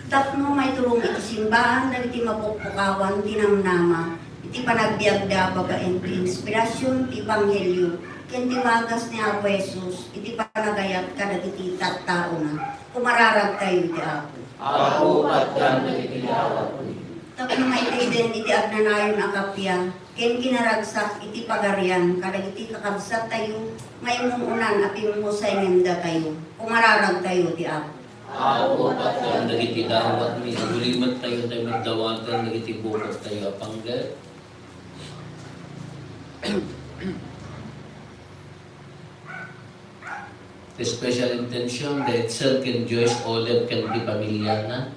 Tapno maiturong iti simbaan dagiti mapukpukawan ti namnama iti panagbiagda babaen ti inspirasyon ti ebanghelio ken ti wagas ni Apo Jesus iti panagayat kadagiti tattaona, kumararagtayo ti Apo. Apo, patgam dagiti dawatmi. Tapno maiteden iti agnanayon a kappia ken kinaragsak iti Pagarian kadagiti kakabsattayo nga immun-unan a pimmusayngandatayo, kumararagtayo ti Apo. Apo, patgam dagiti dawatmi, agulimettayo tay met dawaten dagiti bukogtayo a panggep. Ti special intention, the Edsel ken Joyce Olep ken ti pamiliana.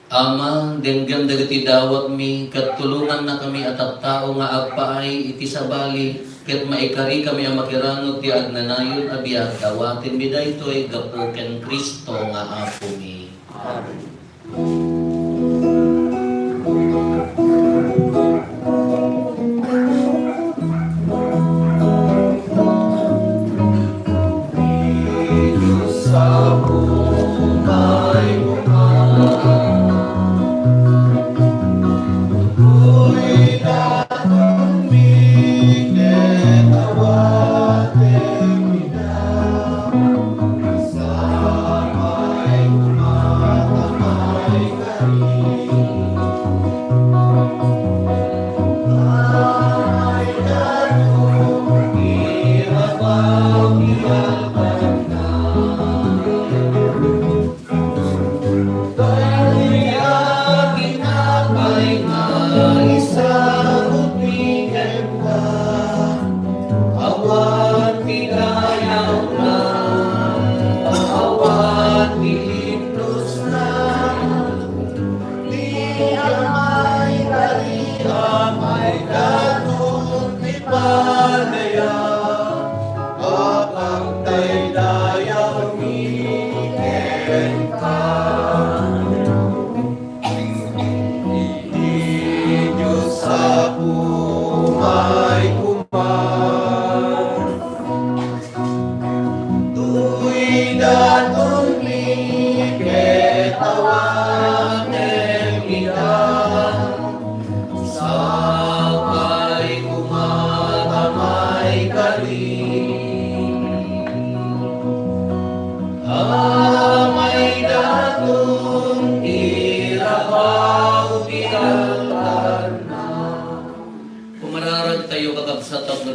Ama, denggem dagiti dawatmi, ket tulongannakami a tattao nga agpaay iti sabali, ket maikarikami a makiranod ti agnanayon a biag. Dawatenmi daytoy gapu ken Cristo nga Apomi. Amen.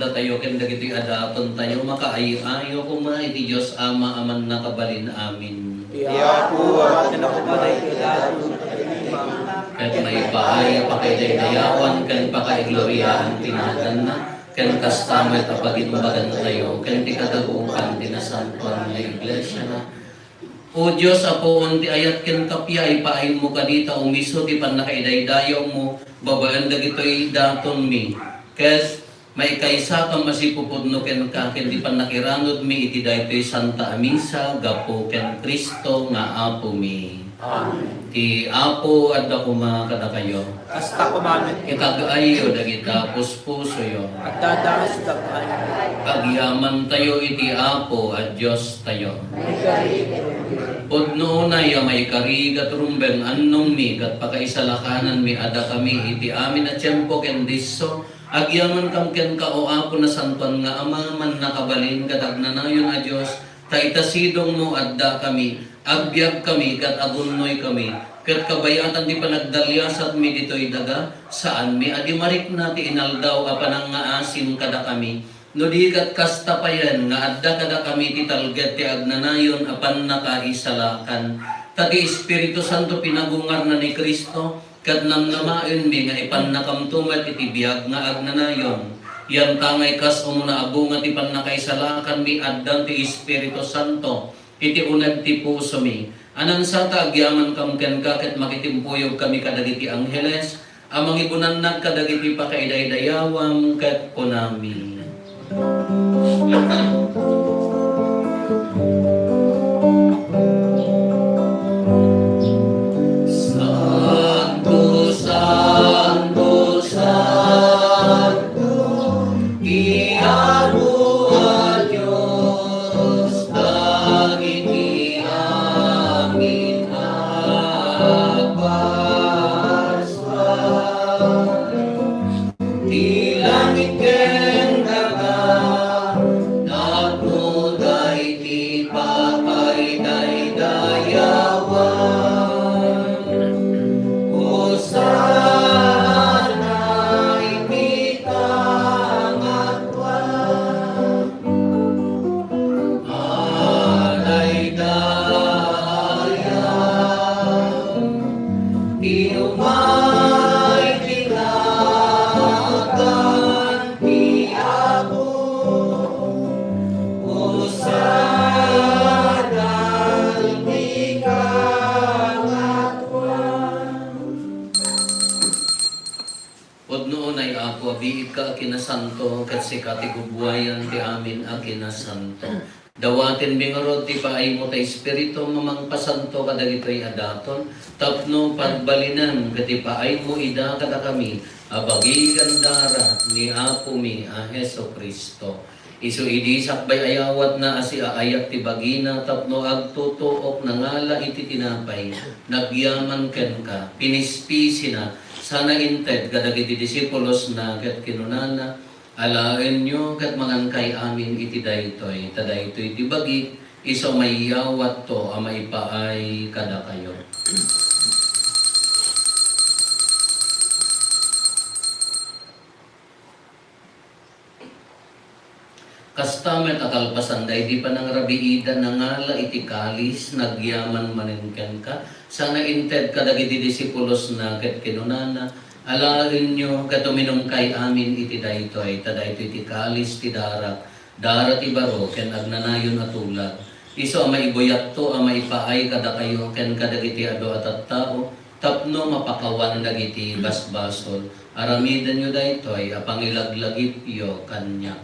datayo ken dagitoy a datontayo, makaay-ayo koma iti Dios Ama a mannakabalin amin. Ti Apo, awatenna koma daytoy a daton. Ket maipaay a pakaidaydayawan ken pakaigloriaan ti naganna, ken kasta met a pagimbagantayo ken ti kadagupan ti nasantoan nga iglesia na. O Dios, Apuon ti ayat ken kappia, ipaaymo kadi ta umiso ti pannakaidaydayawmo babaen dagitoy datonmi. Ket maikaysakam a sipupudno kenka ken ti pannakiranudmi iti daytoy Santa a Misa gapu ken Cristo nga Apomi. Amen. Ti Apo adda koma kadakayo. Kasta koma met. Itag-ayyo dagita puspusoyo. Adda da nga sitag-ay. Agyamantayo iti Apo a Diostayo. Pudno unay a maikari ket rumbeng annongmi ket pakaisalakananmi a dakami iti amin a tiempo ken disso, agyamankam kenka, O Apo, nasantoan nga Ama, mannakabalin ket agnanayon a Dios, ta ita sidongmo addakami, agbiagkami ket agunnoykami, ket kabayatan ti panagdaliasatmi ditoy daga, saanmi a di marikna ti inaldaw a panangngaasim kadakami. No di ket kasta payen nga adda kadakami ti talged ti agnanayon a pannakaisalakan. Ta ti Espiritu Santo pinagungarna ni Cristo, ket namnamaenmi nga ipannakamto met iti biag nga agnanayon. Yantangay kas umuna a bunga ti pannakaisalakanmi addan ti Espiritu Santo iti uneg ti pusomi. Anansata agyamankam kenka ket makitimpuyogkami kadagiti angheles a mangigunannad kadagiti pakaidaydayawam ket kunami, Santo, Santo, Santo, ti Apo a Dios, dagiti amin a basbas. Ti langit ken daga, napnoda iti pakaidaydayawan. Hosanna iti kangatoan. Adaydayan ti umay ti nagan ti Apo. Hosanna iti kangatoan. Pudno unay, Apo, a biigka a kinasanto, ket sika ti gubbuayan ti amin a kinasanto. Dawatenmi ngarud ti paaymo ta Espiritu a mangpasanto kadagitoy a daton, tapno pagbalinen ket ipaaymo ida kadakami a bagi ken darat ni Apomi a Jesu-Cristo. Isu idi sakbay a yawatna a siaayat ti bagina tapno agtutuok nangala iti tinapay, nagyaman kenka, pinispisina, sana inted kadagiti disipulosna ket kinunana, Alaenyo ket mangankay amin iti daytoy, ta daytoy ti bagik, isu a mayawatto a maipaay kadakayo. Kasta met a kalpasan daydi panangrabiida, nangala iti kalis, nagyaman manen kenka, sana inted kadagiti disipulosna ket kinunana, Alaenyo ket uminumkay amin iti daytoy, ta daytoy ti kalis ti darak, dara ti baro ken agnanayon a tulag. Isu a maibuyatto a maipaay kadakayo ken kadagiti adu a tattao, tapno mapakawan dagiti basbasol. Aramidenyo daytoy a pangilaglagipyo kaniak.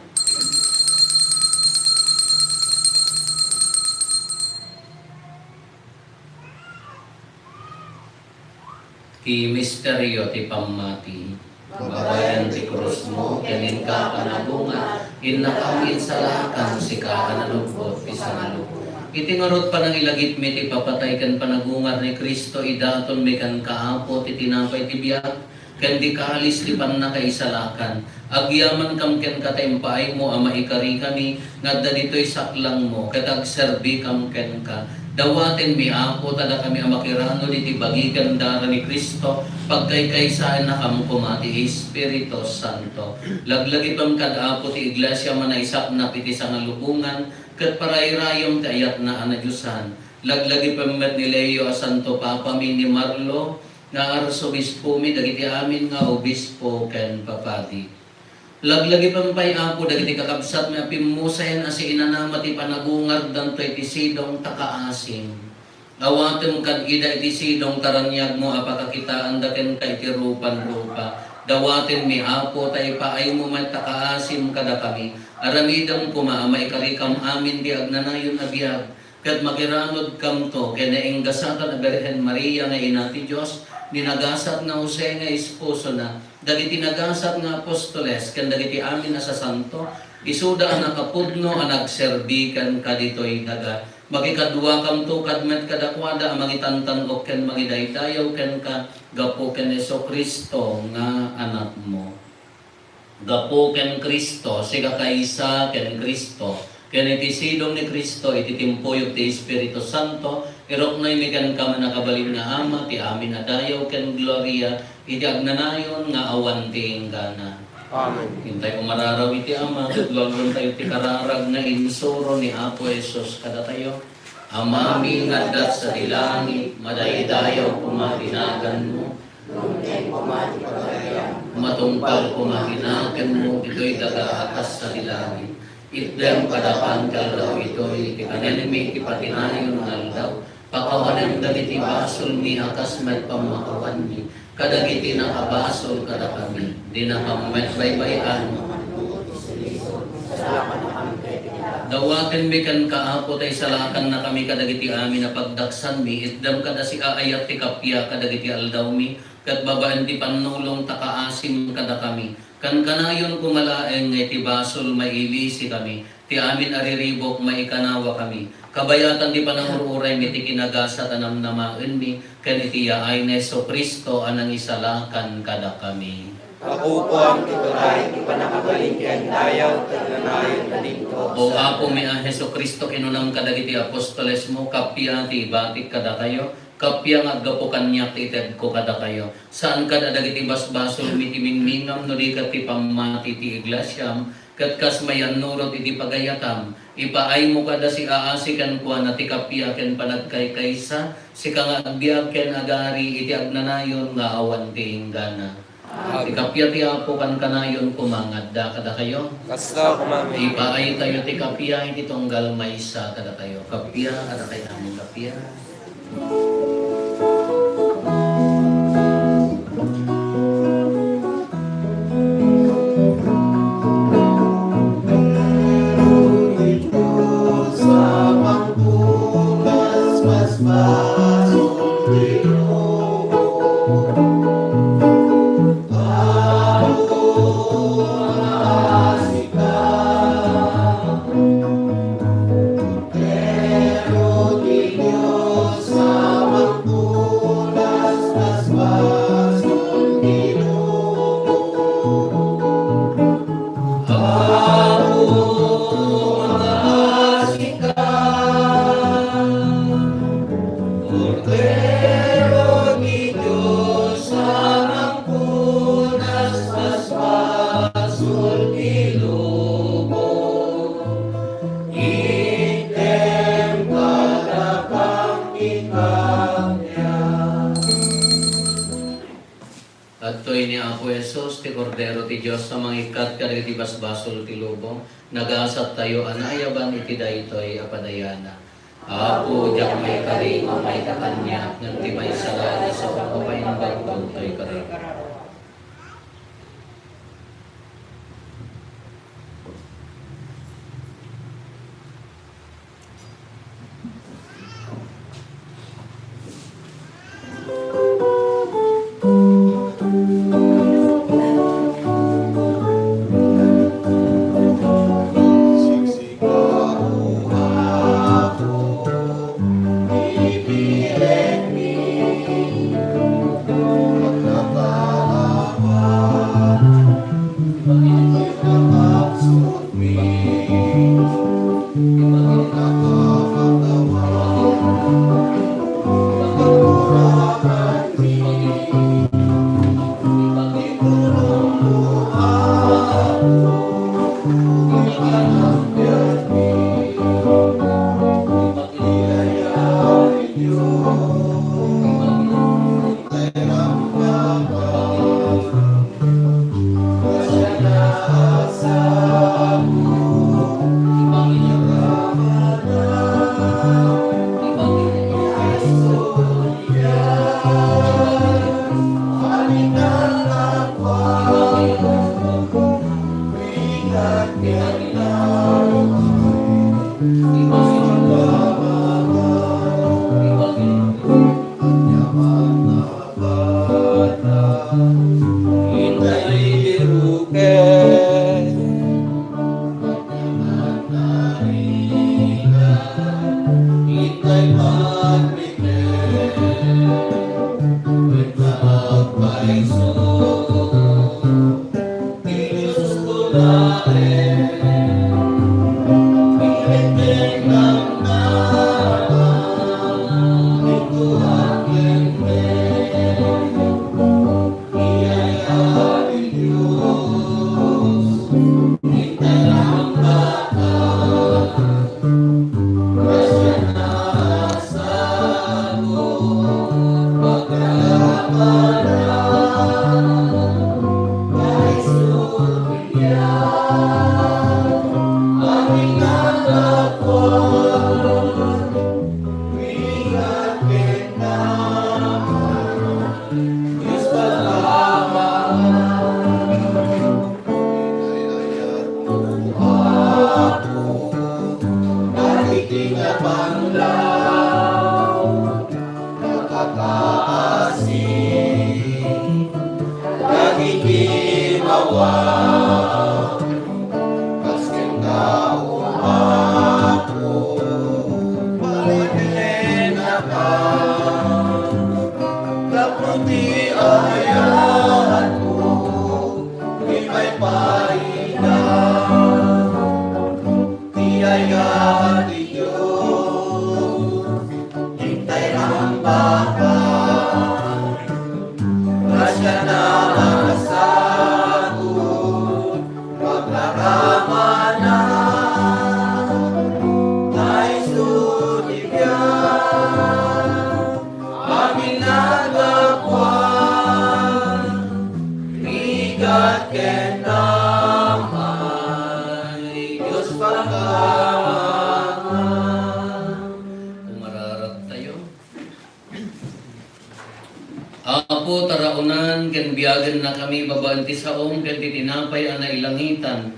Ti misterio ti pammati. Babaen ti krusmo ken inka panagungar, innakam insalakan, sika a nanubot ti sangalukodan. Iti ngarud panangilagipmi ti papatay ken panagungar ni Cristo, idatonmi kenka, Apo, ti tinapay ti biag ken ti kalis ti pannakaisalakan. Agyamankam kenka ta impaaymo a maikarikami nga adda ditoy saklangmo, ket agserbikam kenka. Dawatenmi, Apo, ta dakami a makiranod iti bagi ken dara ni Cristo, pagkaykaysaennakam koma ti Espiritu Santo. Laglagipem kad Apo ti Iglesia a naisaknap iti sangalubongan, ket parayrayem ti ayatna a nadiosan. Laglagipem met ni Leo a Santo Papami, ni Marlo nga Arsobispomi, dagiti amin nga obispo ken papadi. Laglagipem pay, Apo, dagiti kakabsatmi a pimmusayen a siinanama ti panagungardanto iti sidong ta kaasim. Awatem kad ida iti sidong ta raniagmo a pakakitaanda kenka iti rupan rupa. Dawatenmi, Apo, ta ipaaymo met ta kaasim kadakami. Aramidem koma a maikarikam amin ti agnanayon a biag. Ket makiranodkamto ken naingasatan a Birhen Maria nga Ina ti Dios, ni nagasat nga Jose nga esposona, dagiti nagasat nga apostoles, ken dagiti amin a sasanto, isuda a nakapudno a nagserbi kenka ditoy daga. Makikaduakamto kad met kadakuada a mangitantan-ok ken mangidaydayaw kenka gapu ken Jesu-Cristo nga Anakmo. Gapu ken Cristo, sikakaysa ken Cristo, ken iti sidong ni Cristo, iti timpuyog ti Espiritu Santo, iruknoymi kenka, mannakabalin nga Ama, ti amin a dayaw ken gloria iti agnanayon nga awan ti inggana. Amen. Intay umararaw iti Ama, ket luangontayo ti kararag nga insuro ni Apo Jesus kadatayo. Amami nga adda sadi langit, madaydayaw koma ti naganmo. Matungpal koma ti naganmo ditoy daga a kas sadi langit. Itdem kadakan ti aldaw itoy ti kanenmi iti patinayon nga aldaw. Pakawanem dagiti basolmi a kas met pammakawanmi kadagiti nakabasol kadakami. Dinakam met baybay-an. Dawatenmi kenka, Apo, ta isalakannakami kadagiti amin a pagdaksanmi. Itdem kada siaayat ti kappia kadagiti aldawmi, ket babaen ti pannulong ta kaasim kadakami. Kankanayon koma laeng nga iti basol mailisikami, ti amin a riribuk maikanawakami. Kabayatan ti panangur-uraymi ti kinagasat a namnamaenmi, ken iti yaay ni Jesu-Cristo a nangisalakan kadakami. Makukuam ti turay ti pannakabalin ken dayaw ti agnanayon nga dinto. O Apomi a Jesu-Cristo, kinunam kadagiti apostolesmo, kappia ti ibatik kadakayo, kappia nga aggapu kaniak ti itedko kadakayo. Saan kad a dagiti basbasolmi ti mingmingam no di ket ti pammati ti iglesiam, ket kas mayannurot iti pagayatam, ipaaymo kada siaasi kenkuana ti kappia ken panagkaykaysa, sika nga agbiag ken agari iti agnanayon nga awan ti inggana. Ti kappia ti Apo kankanayon koma nga adda kadakayo. Kasta koma. Ipaaytayo ti kappia iti tunggal maysa kadakayo. Kappia, kadakayo amin kappia. Kordero ti Dios a mangpunas kas basol ti lubong, itdem kadakam ti kappia. Adtoy ni Apo Jesus, ti Kordero ti Dios a mangikkat kadagiti basbasol ti lubong. Nagasattayo a naayaban iti daytoy a padayana. Apo, diak maikari nga umayka kaniak, ngem ti maysa la nga sao, mapaimbagko toy kadakayo. Ti nga panglaw, nakakaasi, dagiti mawa, kas kenka, O Apo, pagpilennaka, tapno ti ayatko, di maipaida. Ti ayat ti Dios, intay rambaka, grasiana a sagut, paglaramana, nga isu ti biag. Amin a gapuan, rigat ken naman, ni Dios pagkawan. Umararag tayo. Apo, taraonan ken biagennakami babaen ti saom ken ti tinapay a nailangitan.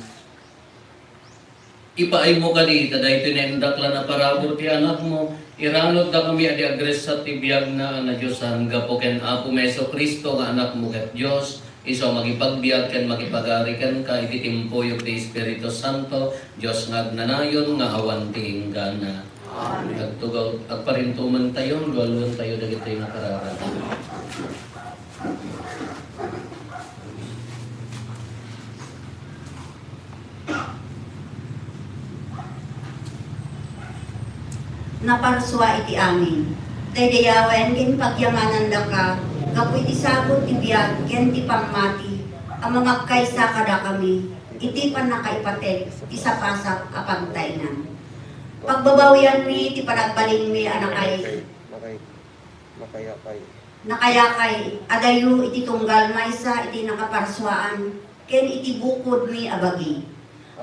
Ipaaymo kadi ta daytoy naindaklan a parabur ti Anakmo, iranuddakami a di agressat ti biagna a nadiosan gapu ken Apomi Jesu-Cristo nga Anakmo ket Dios, isu a mangipagbiag ken mangipagari kenka iti timpuyog ti Espiritu Santo, Dios nga agnanayon nga awan ti inggana. Amen. Agtugaw, agparintumentayo, lualuentayo dagitoy nga kararag. Naparsua iti amin. Daydayawen ken pagyamanandaka gapu iti sagut ti biag ken ti pammati a mamagkaysa kadakami iti pannakaipatek ti sapasap a pagtaynan. Pagbabawianmi ti panagbalinmi a nakay-, Nakay-, nakayakay. Nakayakay, adayo iti tunggal maysa iti nakaparsuaan ken iti bukodmi a bagi.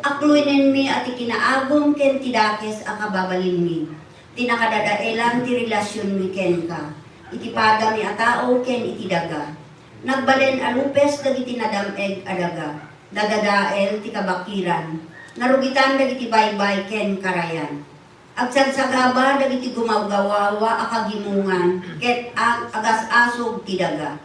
Akluinenmi a ti kinaagum ken ti dakes a kababalinmi, ti nakadadaelan ti relasionmi kenka, iti padami a tao ken iti daga. Nagbalen a lupes dagiti nadam-eg a daga, nadadael ti kabakiran, narugitan dagiti baybay ken karayan. Agsagsagaba dagiti gumawgawawa a kagimongan ket ag-, agas-asog ti daga.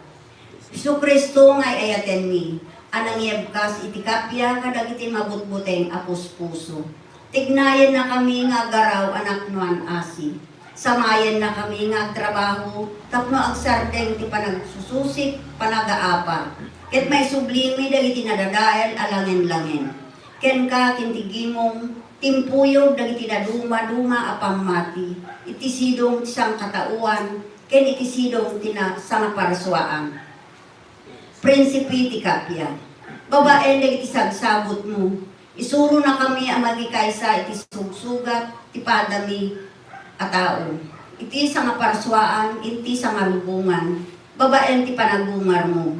Jesu-Cristo nga ay-ayatenmi, a nangyebkas iti kappia kadagiti mabutbuteng a puspuso. Tignayennakami nga aggaraw a napnoan asi. Samayennakami nga agtrabaho tapno agsardeng ti panagsususik, panagaapar, ket maisublimi dagiti nadadael a langen-langen. Kenka ken ti gimong, timpuyog dagiti dadumaduma a pammati, iti sidong ti sangkataoan, ken iti sidong ti na-, sangaparsuaan. Prinsipe ti kappia. Babaen dagiti sagsagutmo, isuronakami a makikaysa iti sugsugat ti padami a tao, iti sangaparsuaan, iti sangarubongan, babaen ti panagungarmo.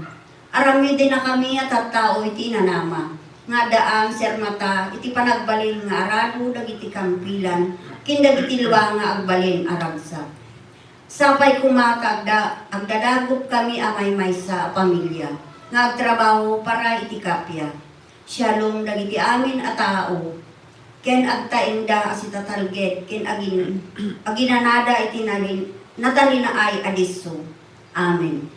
Aramidenakami a tattao iti inanama, nga addaan sermata iti panagbalin nga arado dagiti kampilan ken dagiti lua nga agbalin a ragsak. Sapay koma ta agda-, agdadagupkami a maymaysa a pamilia nga agtrabaho para iti kappia. Shalom dagiti amin a tao, ken agtaengda a sitatalged ken agin-, aginanada iti nalin-, natalinaay a disso. Amen.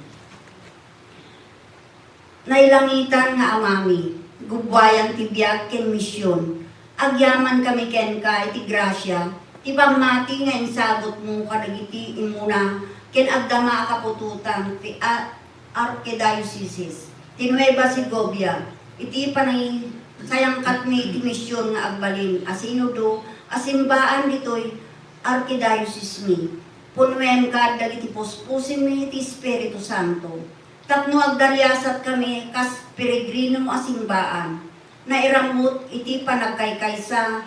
Nailangitan nga Amami, gubbuayam ti biag ken mision, agyamankami kenka iti grasia ti pammati nga insagutmo kadagiti immuna ken agdama a kaputotan ti a-, Arkidiocese ti Nueva Segovia iti panay-, sayangkatmi iti mision nga agbalin a sinodo a simbaan ditoy Arkidiocesemi. Punnuem kad dagiti puspusenmi ti Espiritu Santo. Tapno agdaliasatkami kas peregrino a simbaan, nairammut iti panagkaykaysa,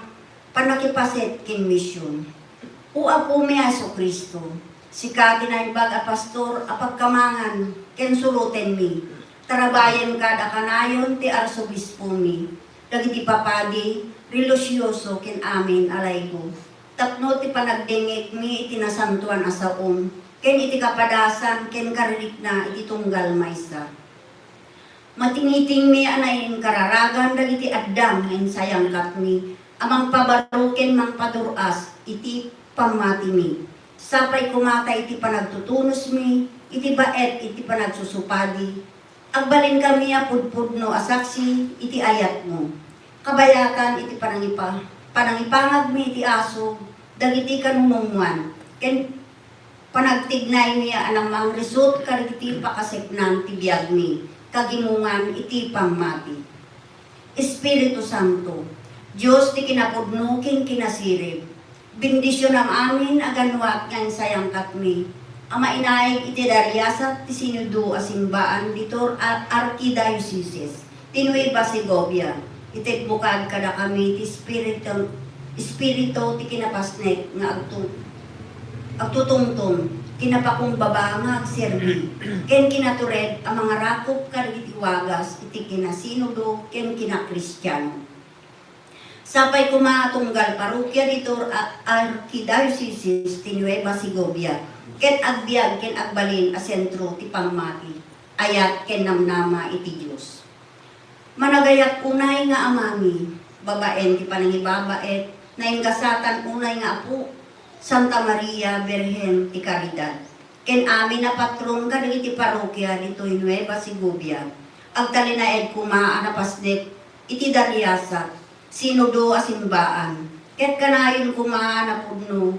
pannakipaset ken mision. O Apomi a Jesu-Cristo, sika ti naimbag a pastor a pagkamangan ken surotenmi. Tarabayen kad a kanayon ti arsobispomi, dagiti papadi, relihiyoso ken amin a laiko. Tapno ti panagdengngegmi iti nasantoan a saom, ken iti kapadasan ken karirikna iti tunggal maysa. Matingitingmi a nainkararagan dagiti addam nga insayangkatmi, a mangpabaro ken mangpadur-as iti pammatimi. Sapay koma ta iti panagtutunosmi iti baet iti panagsusupadi, agbalinkami a pudpudno a saksi iti ayatmo. Kabayatan iti panangipa-, panangipangagmi iti asug dagiti kanunongan ken panagtignaymi a mangrisut kadagiti pakaseknam ti biagmi, kagimongan iti pammati. Espiritu Santo, Dios ti kinapudno ken kinasirib, bendisionam amin a gannuat nga insayangkatmi a mainaig iti daliasat ti Sinodo a Simbaan ditoy a-, Archdiocese ti Nueva Segovia. Itedmo kad kadakami ti Espiritu, Espiritu ti kinapasnek nga agtu-, agtutungtong, kinapakumbaba nga agserbi, ken kinatured a mangarakop kadagiti wagas iti kinasinodo ken kinakristiano. Sapay koma a tunggal parokia ditoy a-, Archdiocese ti Nueva Segovia, ket agbiag ken agbalin a sentro ti pammati, ayat ken namnama iti Dios. Managayat unay nga Amami, babaen ti panangibabaet, naingasatan unay nga Apo, Santa Maria, Birhen ti Caridad, ken amin a patron kadagiti parokia ditoy Nueva Segovia, agtalinaed koma a napasnek iti daliasat, Sinodo a Simbaan, ket kanayon koma a napudno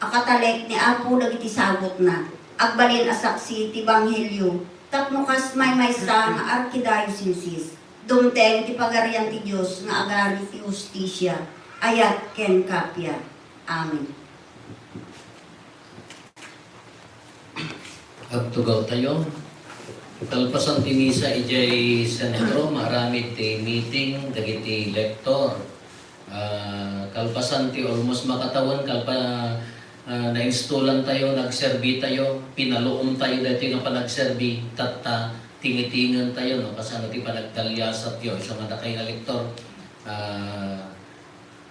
a katalek ni Apo dagiti sabutna, agbalin a saksi ti Ebanghelio, tapno kas maymaysa nga arkidiosesis, dumteng ti Pagarian ti Dios nga agari ti hustisia, ayat ken kappia. Amen. Agtugawtayo. Kalpasan ti misa idiay sentro, maaramid ti meeting dagiti lector. Ah, kalpasan ti almost makatawen, kalpa-, ah, nainstolantayo, nagserbitayo, pinaluomtayo daytoy nga panagserbi, tatta tingitingentayo, no, kasano ti panagdaliasatyo. Isu nga dakay nga lector, ah,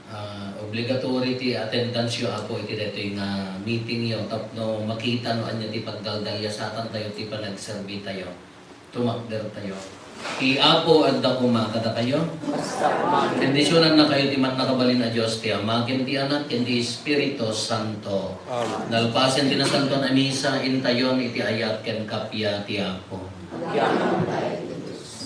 ah, obligatory ti attendance-yo, Apo, iti daytoy nga meeting-yo, tapno makita no ania ti pagdaldaliasatantayo ti panagserbitayo. Tumakdertayo. Ti Apo adda koma kadakayo. Bendisionannakayo ti mannakabalin a Dios, ti Ama, ken ti Anak, ken ti Espiritu Santo. Amen. Nalpasen ti nasantoan a misa, intayon iti ayat ken kappia ti Apo.